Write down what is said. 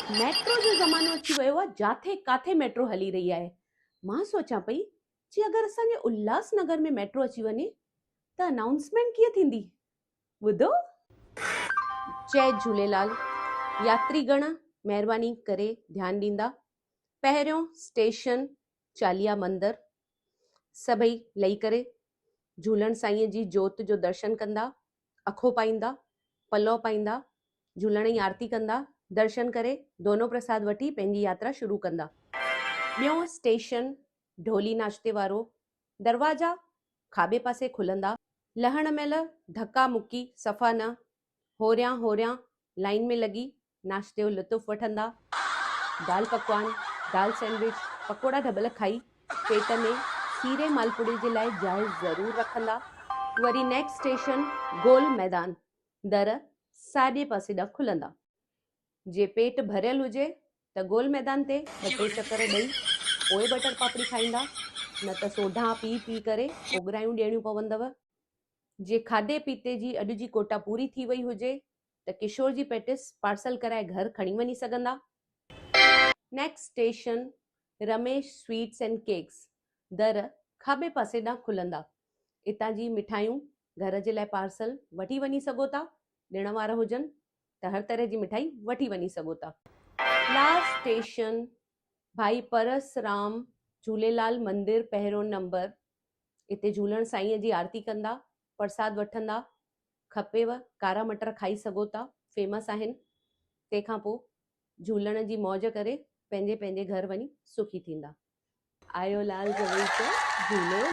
Metro جو زمانو اچي ويو آ، جاٿي ڪاٿي ميٽرو هلي رهي آهي. مان سوچان پئي جي اگر اسان جي الهاس نگر ۾ ميٽرو اچي وڃي ته انائونسمينٽ ڪيئن ٿيندي؟ ٻڌو. جئي جهوليلال ياتري گڻ مهرباني ڪري ڌيان ڏيندا. پهريون اسٽيشن چاليها مندر سڀئي لهي ڪري جهولڻ سائينء جي جوت جو درشن ڪندا، اکو پائيندا، پلئو پائيندا، جهولڻ جي آرتي ڪندا، درشن ڪري دونو پرساد وٺي پنهنجي ياترا شروع ڪندا. ٻيون اسٽيشن ڍولي ناشتي وارو، دروازا کاٻي پاسي کلندا، لهڻ مهل ڌڪا مڪي صفا نه، هوريان هوريان لائين ۾ لڳي ناشتي جو لطف وٺندا، دال پڪوان، دال سينڊوچ، پڪوڙا ڍٻل کائي پيٽ ۾ سيري مالپوڙي جي لاء جاء ضرور رکندا. وري نيڪسٽ اسٽيشن گول ميدان در ساڄي پاسي ڏانهن کلندا. جي پيٽ ڀريل هجي ته گول ميدان تي ٻه ٽي چڪر ڏئي پوء بٽر پاپڙي کائيندا، نه ته سوڍان پي پي ڪري اوڳرايون ڏيڻيون پوندؤ. جي کاڌي پيتي جي اڄ جي ڪوٽا پوري ٿي وئي هجي ته ڪشور جي پيٽس پارسل ڪرائي گهر کڻي وڃي سگهندا. Next station Ramesh sweets and cakes در کاٻي پاسي ڏانهن کلندا. اتان جي مٺايون گهر جي لاء پارسل وٺي وڃي سگهو ٿا. ڏڻ وار هجن ته هر طرح جي مٺائي وٺي وڃي سگهو ٿا. لاسٽ اسٽيشن ڀائي پرس رام جهوليلال مندر پهريون نمبر اتي جهولڻ سائينء جي آرتي ڪندا، پرساد وٺندا، کپيو ڪارا مٽر کائي سگهو ٿا، فيمس آهن، تنهن کان پوء جهولڻ جي موج ڪري پنهنجي پنهنجي گهر وڃي سکي ٿيندا. آيو لال جوئي چئو جهولي.